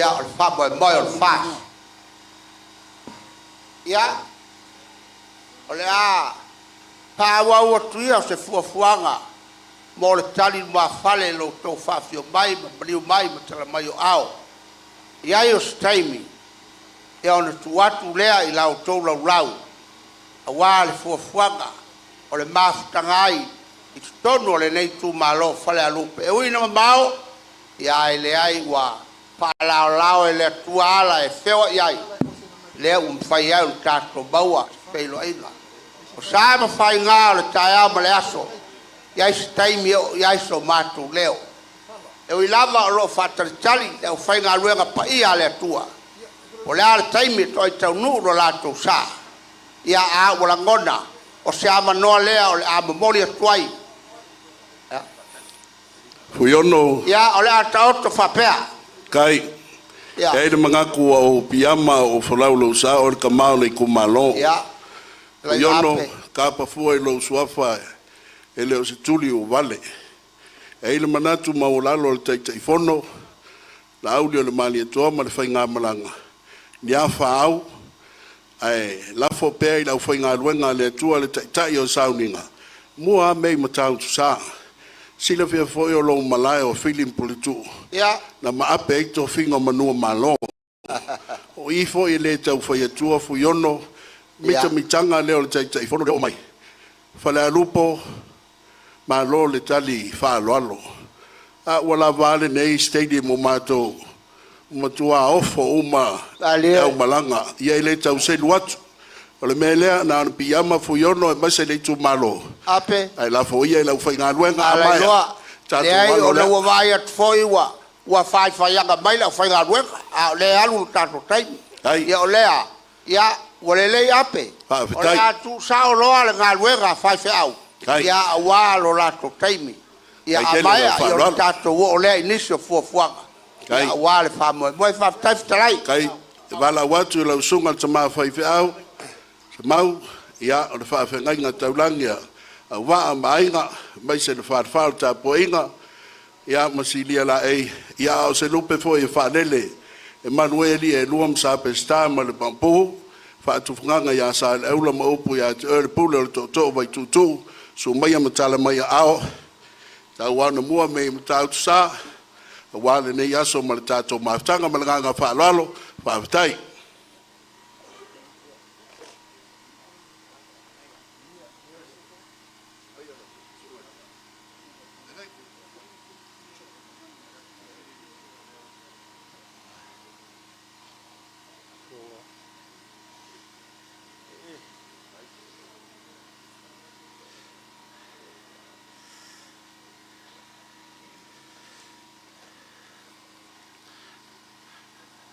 Ia, o le faamoemoe o le FAST. Ia, o le a faaauau atu ia o se fuafuaga mo le tali i lumafale i lo outou faafio mai ma maliu mai ma tala mai o aao. I ai o se taimi, ia ona tuu atu lea i la outou laulau aua le fuafuaga o le mafutaga ai i totonu o lenei itumalo o Falealupo. E ui ina mamao, ia ae leai ua faalaolao e le Atua ala e feoai ai, lea ua mafai ai ona tatou maua se feiloaiga. O sa ma faiga o le taeao ma le aso, e i ai se taimi e oo i ai so matou leo. E ui lava o lo o faatalitali le aufaigaluega paia a le Atua, po o le a le taimi e toai taunuu lo latou sa, ia a ua lagona, o se avanoa lea o le a momoli atu ai. Fuiono. Ia, o le a taoto faapea. Kai. Ia. E ai le manatu ua ou piama o folau lou sa o le tama o le itumalo. Ia. Fuiono, tapa fua i lou suafa e le o se tuli ua vale. E ai le manatu maualalo o le Taitaifono, Laauli o le Malietoa ma le faigamalaga, ni a fa au, ae lafo pea i le aufaigaluega a le Atua le taitai o le sauniga, mua ame i Matautusa. Silafia foi o lou malae o Fili ma Puletuu na maape ai tofiga o manumalo. O i foi e le tau fai atua Fuiono, mitamitaga lea o le Taitaifono le oo mai. Falealupo, malo le tali faaaloalo. A ua lava a lenei stadium mo matou, ua matua ofo uma le Malie. Aumalaga. Ia e le tau selu atu. O le mea lea, na ona piiama Fuiono aemaise le itumalo, Ape. ae lafo ia i le aufaigaluega. A maea, Alaigoa. tatou Leai, alo ona lea. ua vaai atu foi ua faifaiaga mai le aufaigaluega, a o lea e alu le tatou taimi. Ai. Ia o lea, ia, ua lelei Ape. O le Faafetai. a tuusao loa le galuega a faifeau, Ai. ia aua lo latou taimi. Ia Ai a tele lau maea, ia ona faaaloalo. tatou oo lea i nisi o fuafuaga Ai. ia aua le faamoemoe. Faafetai fetalai. Kai, e valaau atu i lau susuga i le tama faifeau, Semau, ia, o le faafeagaiga taulagi a Auvaa ma Aiga, aemaise le falefa o le tapuaiga, ia ma Silia Laei, ia a o se lupe foi e faalele e malu ai alii e lua ma Sa Peseta ma le Maopu, faatufugaga ia Saleaula ma upu ia te oe le Pule o le Tootoo o Vaituutuu, Sumaia ma Talamaiaao, Tauaonamua ma Matautusa, aua lenei aso ma le tatou mafutaga. Ma le agaga faaaloalo, faafetai.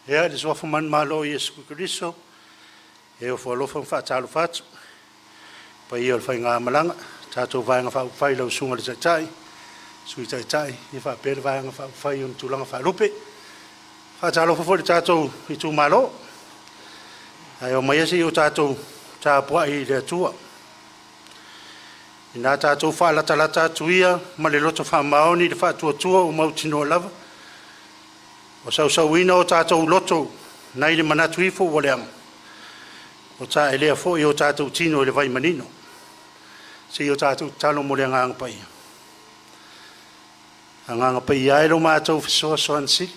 Ia, i le suafa manumalo o Iesu Keriso, e ofo alofa ma faatalofa atu i le paia o le faigamalaga, le tatou Vaega Faaupufai i lau Susuga i le Taitai, Sui Taitai, ia faapea le Vaega Faaupufai i ona tulaga faalupe. E faatalofa foi i le tatou itumalo, ae omai ia se i o tatou tapuai i le Atua. Ina a tatou faalatalata atu ia ma le loto faamaoni i le faatuatua ua mautinoa lava, ua sausuina o tatou loto nai le manatu ifo ua leaga, ua taelea foi o tatou tino i le vai manino. Se i o tatou tatalo mo le Agaga Paia. Agaga Paia e, lo matou Fesoasoani Sili,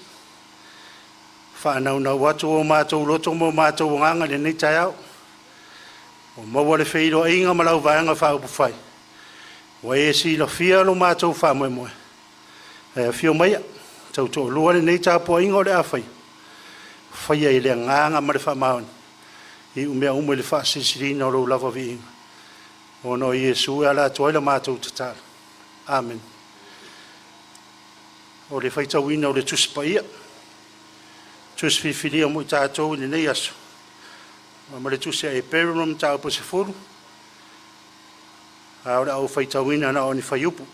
faanaunau atu o matou loto ma o matou agaga i lenei taeao, ua maua le feiloaiga ma lau Vaega Faaupufai, ua e silafia lo matou faamoemoe. Ae afio maia, tautoalua lenei tapuaiga o le a faia, faia i le agaga ma le faamaoni, iu mea uma i le faasilisiliina o lou lava viiga, ona o Iesu e ala atu ai la matou tatalo. Amene. O le faitauina o le Tusi Paia, Tusi Filifilia mo i tatou i lenei aso, ma le Tusi a Eperu, mataupu e 10, a o le a ou faitauina na o ni fuaiupu.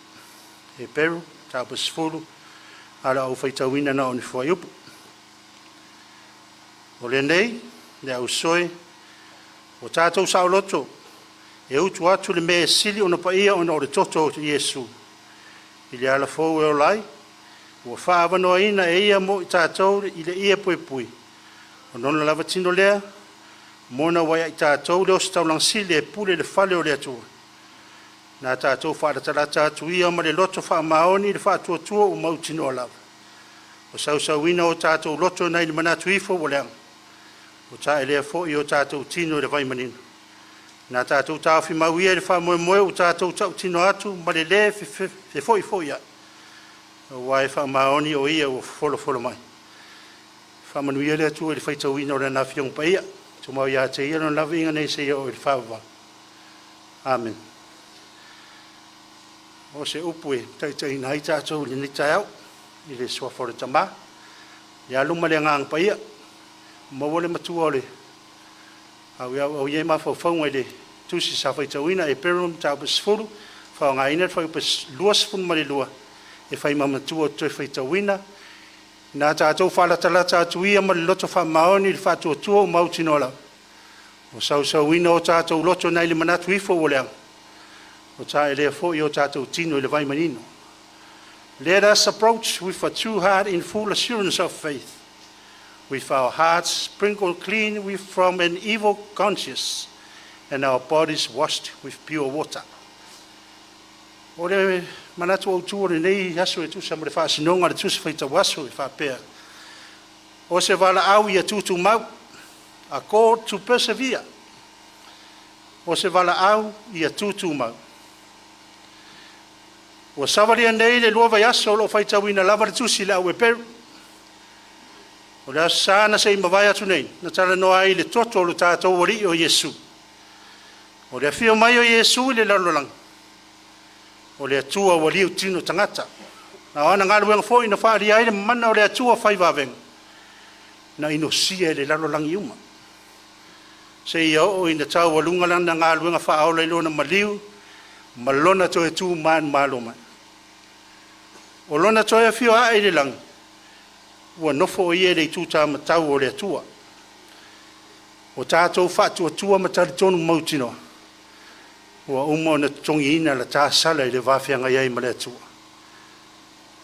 Eperu, mataupu e 10, a o le a ou faitauina na o ni fuaiupu. O lenei, le ausoe, ua tatou saoloto e utu atu le mea e sili ona paia ona o le toto o Iesu, i le ala fou e ola ai, Ua fa'aavanoaina e ia mo i tatou i le ie puipui, o lona lava tino lea, mo na ua ia i tatou le ositaulaga sili e pule i le fale o le Atua. Na tatou faalatalata atu ia ma le loto faamaoni i le faatuatua ua mautinoa lava, ua sausuina o tatou loto nai le manatu ifo ua leaga, ua taelea foi o tatou tino i le vaimanino. Na tatou taofi mau ia i le faamoemoe ua tatou tautino atu ma le lē fefoifoiai, aua e faamaoni o Ia ua folafolaina mai. Faamanuia le Atua i le faitauina o Lana Afioga Paia. Tumau ia te Ia Lona lava viiga nei seia oo i le faavavau. Amene. O se upu e taitaiina ai tatou i lenei taeao, i le suafa o le Tama, le Alo ma le Agaga Paia. Maua le matua o le au i ai mafaufauga i le tusi sa faitauina Eperu mataupu 10, faaaogaina le fuaiupu 22 e fai ma matua ou te toe faitauina. Na tatou faalatalata atu ia ma le loto faamaoni i le faatuatua ua mautinoa lava, ua sausuina o tatou loto nai le manatu ifo ua leaga, ua taelea foi o tatou tino i le vaimanino. Let us approach with a true heart in full assurance of faith, with our hearts sprinkled clean from an evil conscience and our bodies washed with pure water. O le manatu autu o lenei aso e tusa ma le faasinoga o le tusi faitau aso e faapea, o se valaau ia tutumau, a call to persevere. O se valaau ia tutumau. Ua savalia nei le 2 vaiaso o lo o faitauina lava le tusi i le au Eperu. O le aso Sa na se i mavae atu nei, na talanoa ai i le toto o lo tatou Alii o Iesu. O le afio mai o Iesu i le lalolagi, o le Atua ua liu tino tagata. Na o ana galuega foi na faaalia ai le mana o le Atua fai vavega, na inosia e le lalolagi uma. Seia oo ina taualuga lana galuega faaola i lona maliu ma lona toe tu manumalo mai. O lona toe afio ae i le lagi, ua nofo o ia i le itu-ta-matau o le Atua. Ua tatou faatuatua ma talitonu mautinoa, ua uma ona totogiina la ta sala i le va feagai ai ma le Atua.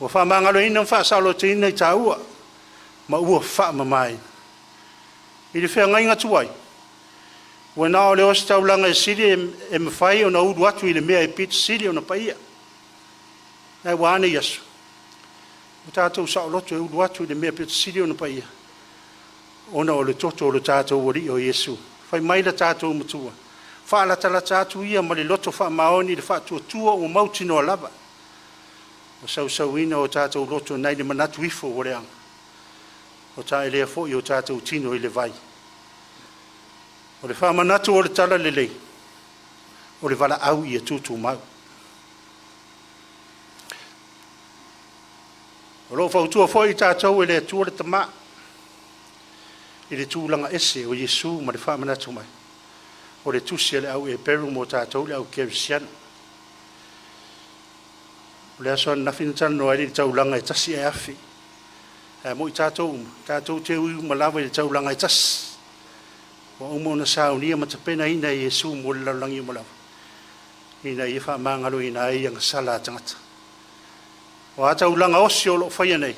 Ua faamagaloina ma faasaolotoina i taua, ma ua faamamaina. I le feagaiga tuai, ua na o le ositaulaga e sili e mafai ona ulu atu i le mea e pito sili ona paia. Ae ua a nei aso? Ua tatou saoloto e ulu atu i le mea pito sili ona paia, ona o le toto o le tatou Alii o Iesu. Fai mai le tatou Matua, faalatalata atu ia ma le loto faamaoni i le faatuatua ua mautinoa lava, ua sausauina o tatou loto nai le manatu ifo ua leaga, ua taelea foi o tatou tino i le vai. O le faamanatu o le tala lelei, o le valaau ia tutumau. O lo o fautua foi i tatou e le Atua le Tama, i le tulaga ese o Iesu ma le faamanatu mai, o le tusi a le au Eperu mo tatou le au kerisiano. O le aso ananafi na talanoa ai le taulaga e tasi e afe. Ae mo i tatou uma, tatou te ui uma lava i le taulaga e tasi. Ua uma ona saunia ma tapenaina e Iesu mo le lalolagi uma lava, ina ia faamagaloina ai agasala a tagata. O a taulaga osi o lo o faia nei,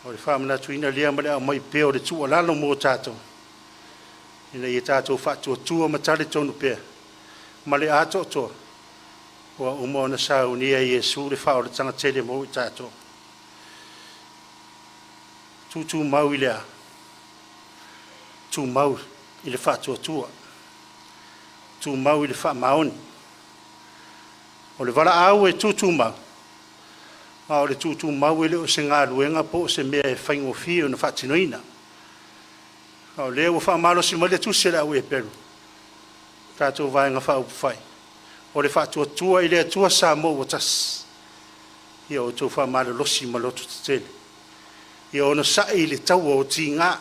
o le faamanatuina lea ma le aumai pea o le tuualalo mo tatou, ina ia tatou faatuatua ma talitonu pea, ma le atoatoa, ua uma ona saunia e Iesu le faaolataga tele mo i tatou. Tutumau i le a? Tumau i le faatuatua. Tumau i le faamaoni. O le valaau e tutumau, a o le tutumau e le o se galuega po o se mea e faigofie ona faatinoina. A o lea ua faamalosi mai le tusi a le au Eperu, tatou Vaega Faaupufai, o le faatuatua i le Atua Samo ua tasi, ia outou faamalolosi ma loto tetele. Ia onosai i le taua o tiga.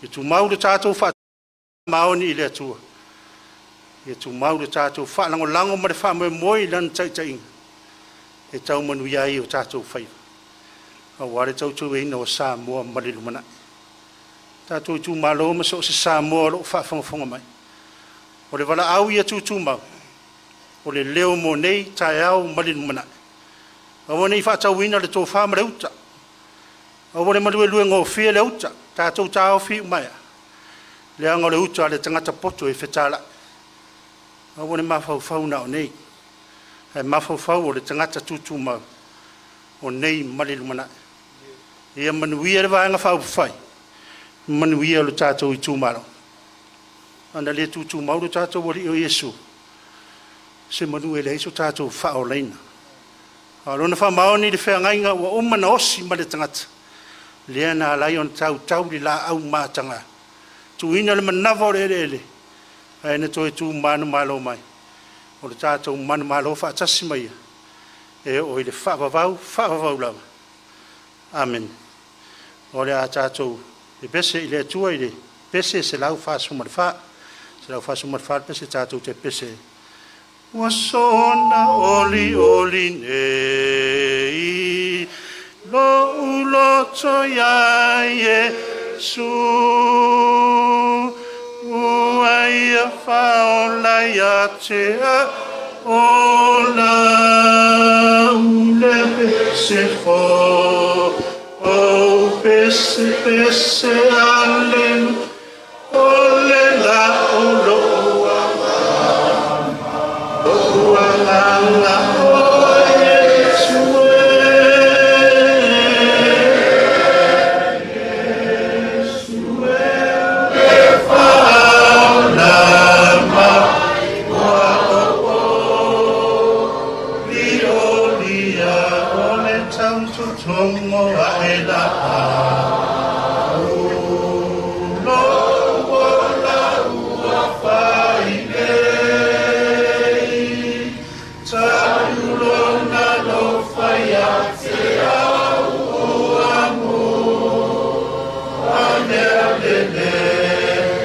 Ia tumau le tatou faamaoni i le Atua. Ia tumau le tatou faalagolago ma le faamoemoe i Lana taitaiga e tau manuia ai o tatou faiva, aua le tautuaina o Samoa ma le lumanai. Tatou itumalo ma so o se Samoa o lo o faafogafoga mai. O le valaau ia tutumau, o le leo mo nei taeao ma le lumanai. Aua nei faatauina le tofa ma le uta. Aua le maluelue gofie le uta, tatou taofi uma ia. Leaga o le uta a le tagata poto e fetalai. Aua le mafaufau na o nei, ae mafaufau o le tagata tutumau o nei ma le lumanai. Ia manuia le Vaega Faaupufai, manuia lo tatou itumalo. Ana le tutumau lo tatou Alii o Iesu, se manu e leai so tatou faaolaina. A o lona faamaoni i le feagaiga ua uma ona osi ma le tagata, lea na ala ai ona tautau le laau mataga, tuuina le manava o le eleele, ae na toe tu manumalo mai, o le tatou manumalo faatasi ma ia, e oo i le faavavau, faavavau lava. Amene. O le a tatou pepese i le Atua i le pese 144. 144 le pese tatou te pepese ai. Ua soona olioli nei lo'u loto ia Iesu, ua ia faaola ia te a'u lau le pese fou, o pese pese alelu o le la o lo'u lo'u agaga o Iesu e, faaola mai ua olioli o le tautotogo ae la lo'u ola ua fai nei taulona lofa ia te au ua mo mea lelei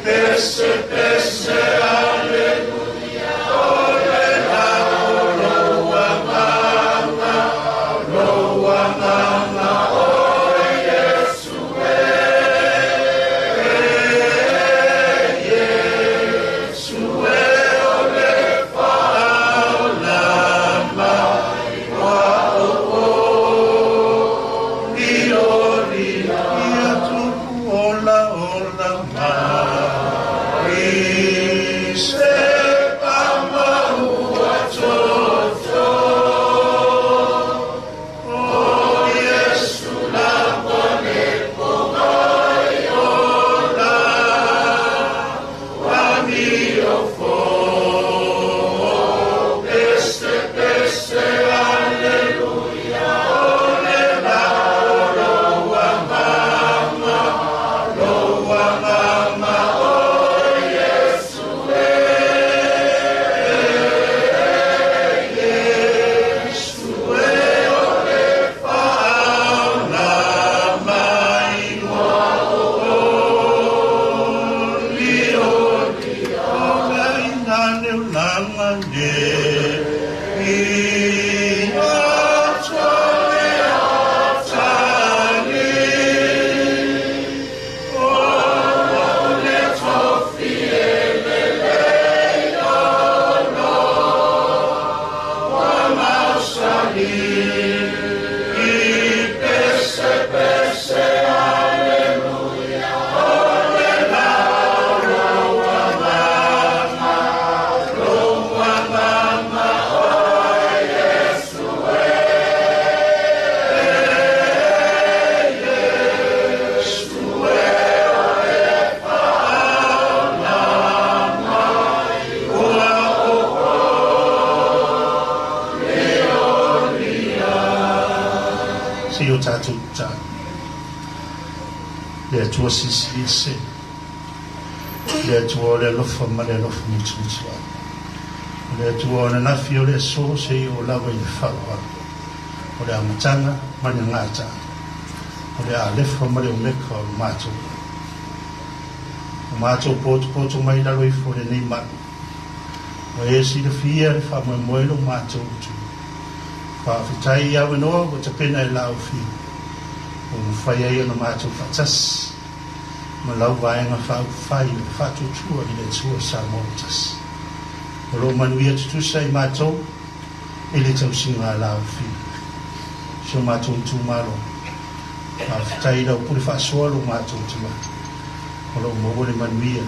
pese pese aleluia o le la o lou agaga lou agaga o Iesu e Iesu e o le faaola mai ua olioli ia tupu ola ola mai se pama ua toto o Iesu lava le pomai ola amiofo pese pese aleluia o le la o lou agaga lou agaga o Iesu e Iesu e o le faaola mai ua olioli o laina le olaga le ia tole atali o le tofi e lelei lolo ua mausali i pese pese aleluia o le la o lou agaga lou agaga o Iesu e Iesu e o le faaola mai ua olioli Se i o tatou tatalo. Le Atua Silisili Ese, le Atua o le alofa ma le alofa musumusuai, o le Atua o ananafi o le aso seia oo lava i le faavavau, o le amataga ma le gataaga, o le Alefa ma le Omeka o le matou o matou potopoto mai i lalo ifo o lenei malu. Ua e silafia le faamoemoe o lo matou utu. Faafetai i avanoa ua tapena e la afio, ua mafai ai ona matou faatasi ma lau Vaega Faaupufai o le Faatuatua i le Atua Samoa ua Tasi. O lo o manuia tutusa i matou i le tausiga a lau Afioga. Si o matou itumalo, faafetai i lau pule faasoa lo matou tama, o lo o maua le manuia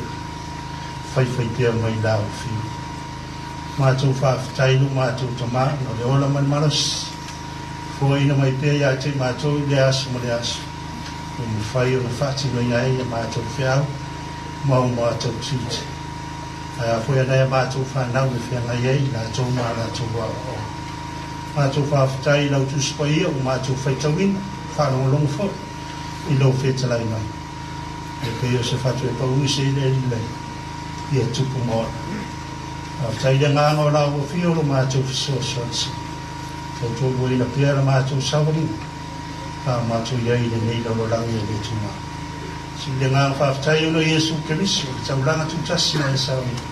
faifaipea mai lau Afioga. Matou faafetai lo matou tama ona o le ola ma le malosi, foaiina mai pea ia te i matou i le aso ma le aso, ua mafai ona faatinoina ai a matou feau ma o matou tiute. Ae a foi ana e matou fanau e feagai ai i latou ma latou aoaoga. Matou faafetai i lau Tusi Paia ua matou faitauina, faalogologo foi i lou fetalai mai. E pei o se fatu e pau i se eleele lelei, ia tupu ma ola. Faafetai i le agaga o lau afio o lo matou fesoasoani sili. Tautoaluaina pea la matou savaliga, a o matou i ai i lenei lalolagi e le tumau. Sili le agaga faafetai ona o Iesu Keriso, le taulaga tutasi na e saunia,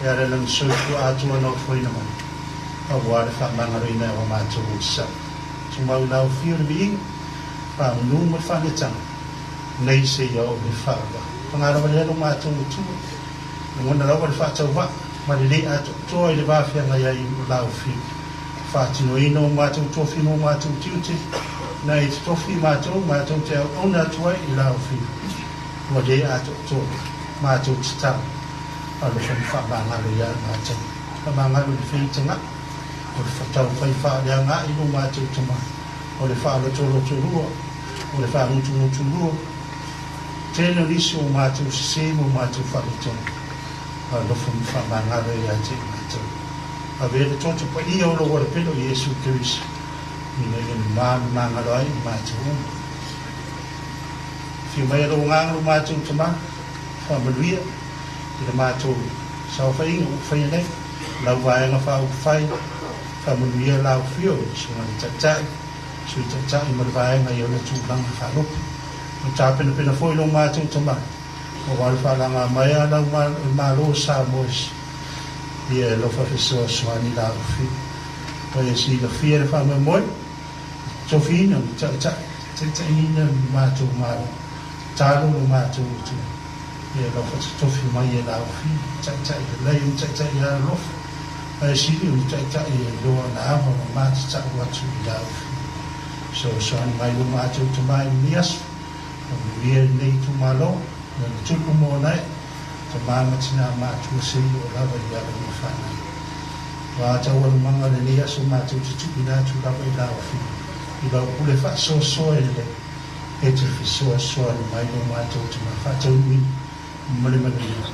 e ala i lana soifua atoa na ofoina mai, aua le faamagaloina o a matou ogasami. Tumau i lau afio le viiga, faamanu ma le faanetaga, nei seia oo i le faavavau. Paga lava lea lo matou Atua, lagona lava le faatauvaa ma le le atoatoa i le va feagai ai o lau afio. Faatinoina o matou tofi ma o matou tiute, na e totofi i matou, matou te auauna atu ai i lau afio. Ua le atoatoa matou tatalo, alofa ma faamagalo ia matou. Faamagalo i le feitaga, o le taufai faaleaga i lo matou tama, o le faalotolotolua, o le faagutugutulua, tele o nisi o matou sese ma o matou faaletonu, alofa ma faamagalo ia te i matou. Avea le toto paia o lou alapelo Iesu Keriso, ina ia mamagalo ai i matou uma. Afio mai lou agaga lo matou tama, faamanuia i le matou saofaiga ua faia nei, lau vaega faaupufai, faamanuia lau afio i le susuga i le Taitai, Sui Taitai ma le vaega i ona tulaga faalupe. O tapenapena foi lo matou tama, aua le faalaga mai a lau Malo o Samoa ia e alofa fesoasoani lau afio. O e silafia le faamoemoe, tofiina ma taitai, taitaiina le matou Malo, tatalo lo matou Atua, ia e alofa totofi mai e lau afio, taitai lelei ma taitai alolofa, ae sili o ni taitai e iloa na ava ma matatau atu i lau afio. Fesoasoani mai lo matou tama i lenei aso, faamanuia lenei itumalo, i ona tupu ma ona ee, tama ma tina matua seia oo lava i alo ma fanau. Ua taualumaga lenei aso matou te tuuina atu lava i lau afio, i lau pule faasoasoa e lelei, e te fesoasoani mai lo matou tama faataunuuina ma le manuia,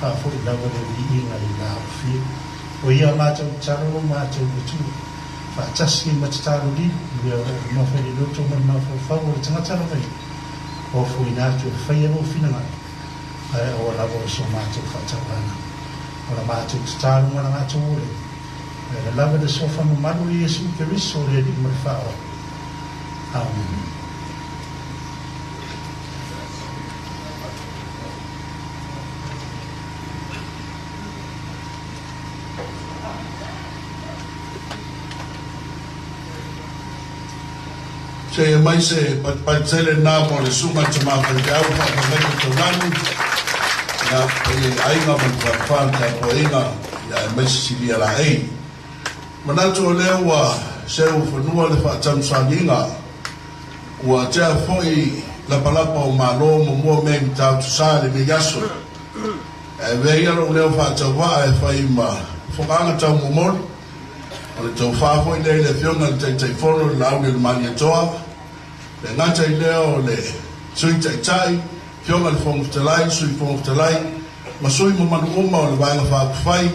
faafoi lava le viiga i lau afio. O ia matou tatalo lo matou Atua, faatasi ma tatalo lilo, i mea o lo o mamafa i le loto ma le mafaufau o le tagata lava ia, ofoina atu e faia lou finagalo, ae aua lava o so matou faatauana. O la matou tatalo ma la matou ole, e ala lava i le suafa mamalu o Iesu Keriso o le Alii ma le Faaola. Amene. Seia mai se patupatu tele lena mo le susuga i le tama faifeau faafeagaiga taulagi, ia, paia i aiga ma le falefa le tapuaiga, ia, aemaise silia laei. Manatu o lea ua seu fanua le faatamusaliga, ua tea foi lapalapa o Malo ma mua mea i Matautu-sa i lenei aso. Ae avea ia lou leo faatauvaa e fai ma fogaaga taumomoli, o le tofa foi lea i le Afioga i le Taitaifono i le Laauli o le Malietoa, le gata i lea o le Sui Taitai, Afioga i le Fofoga Fetalai, Sui Fofoga Fetalai, ma sui mamalu uma o le Vaega Faaupufai,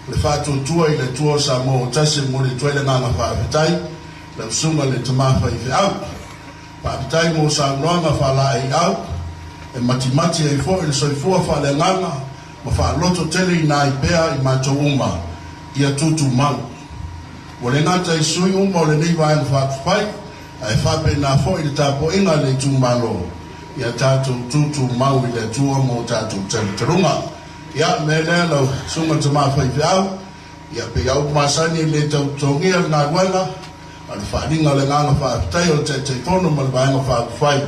o le faatuatua i le Atua o Samoa ua tasi e momoli atu ai le agaga faafetai, lau susuga i le tama faifeau. Faafetai mo saunoaga faalaeiau, e matimati ai foi le soifua faaleagaga ma faaloto teleina ai pea i matou uma ia tutumau. Ua le gata i sui uma o lenei Vaega Faaupufai, ae faapena foi le tapuaiga a le itumalo, ia tatou tutumau i le Atua ma o tatou talitaluga. Ia, mea lea lau susuga i le tama faifeau, ia pei lava upu masani e le tau totogia le galuega, a o le faaaliga o le agaga faafetai o le Taitaifono ma le Vaega Faaupufai,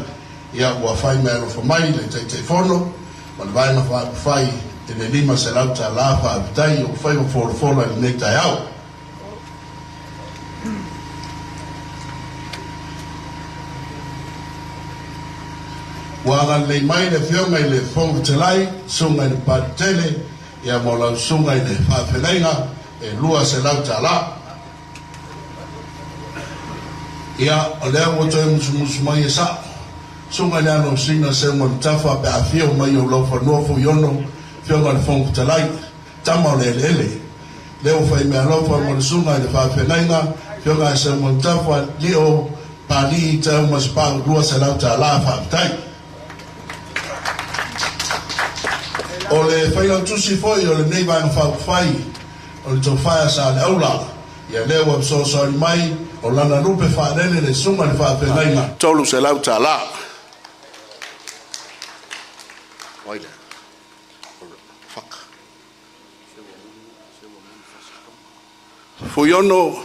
ia ua fai meaalofa mai le Taitaifono ma le Vaega Faaupufai i le $500 faafetai i ou faiva folafola i lenei taeao. Ua agalelei mai le Afioga i le Fofoga Fetalai, susuga i le Paletele, ia mo lau susuga i le Faafeagaiga e $200. Ia, o lea ua toe musumusu mai e sa'o, susuga i le alo o Sina Seumanutafa pe a afio mai o laufanua Fuiono, Afioga i le Fofoga Fetalai, tama o le eleele. Lea ua fai meaalofa mo le susuga i le Faafeagaiga, Afioga ia Seumanutafa Lio Palii Teumasepau, $200. Faafetai. O le failautusi foi o lenei Vaega Faaupufai o le Tofa ia Saleaula, ia lea ua fesoasoani mai o lana lupe faalele le susuga i le Faafeagaiga, $300. Fuiono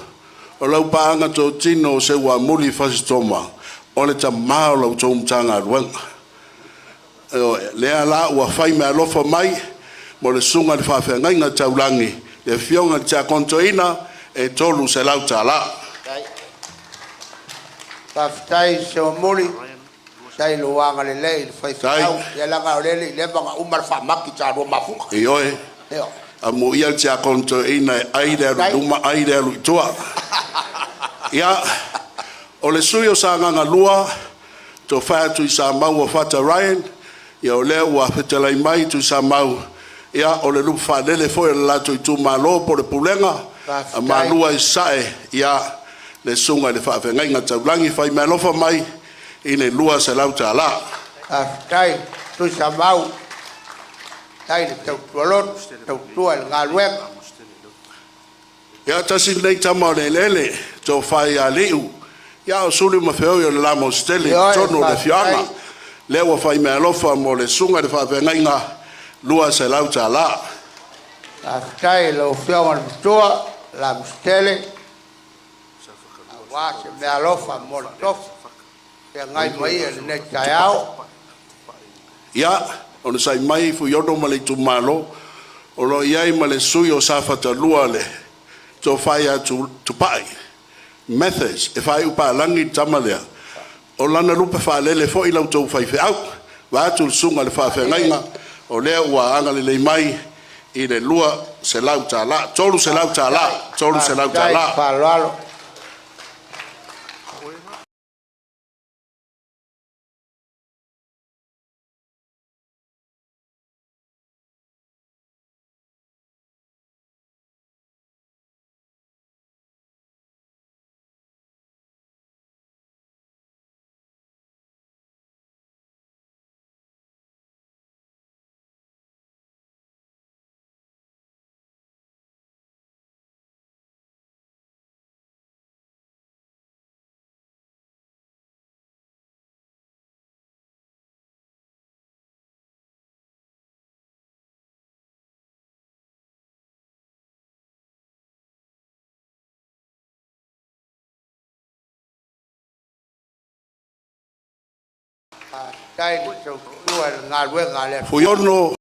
o lau paaga totino o Seuamuli Fasitoma, o le tamā o la outou Matagaluega. Ioe, lea la ua fai meaalofa mai mo le susuga i le faafeagaiga taulagi, le afioga i le Tiakono Toeaina, e $300. Faafetai Seuamuli, faafetai i lou agalelei i le faifeau. Ia leaga o lea e le i leva ona uma le faamati sa lua mafuta. Ioe. Io. Amuia le Tiakono Toeaina e ai le alu i luma, ai le alu i tua. Ia, o le sui o Sagaga 2, Tofa Tuisamau Fata Ryan, ia o lea ua fetalai mai Tuisamau, ia o le lupe faalele foi o le latou itumalo po o le pulega a Faafetai. Malua i Sasae, ia le susuga i le faafeagaiga taulagi fai meaalofa mai i le $200. Faafetai Tuisamau, faafetai le tautua lotu, tautua i le galuega. Ia, tasi lenei tama o le eleele, tofa ia Liu, ia o Suli ma Feoi o le la Mositele i Ioe, totonu o le faafetai. afioaga. Lea ua fai meaalofa mo le susuga i le faafeagaiga, $200. Faafetai i lau Afioga i le Matua, Lamositele, aua se meaalofa mo le tofi feagai ma ia i lenei taeao. Ia, ona sai mai Fuiono ma le itumalo, o lo o i ai ma le sui o Safata 2 le tofa ia Tupai Methods, e faaiu palagi le tama lea. O lana lupe faalele foi la outou faifeau. Vaeatu le susuga i le faafeagaiga, o lea ua agalelei mai i le $200, $300, $300. Faafetai faaaloalo. Faafetai le tautua i le galuega a le Atua. Fuiono.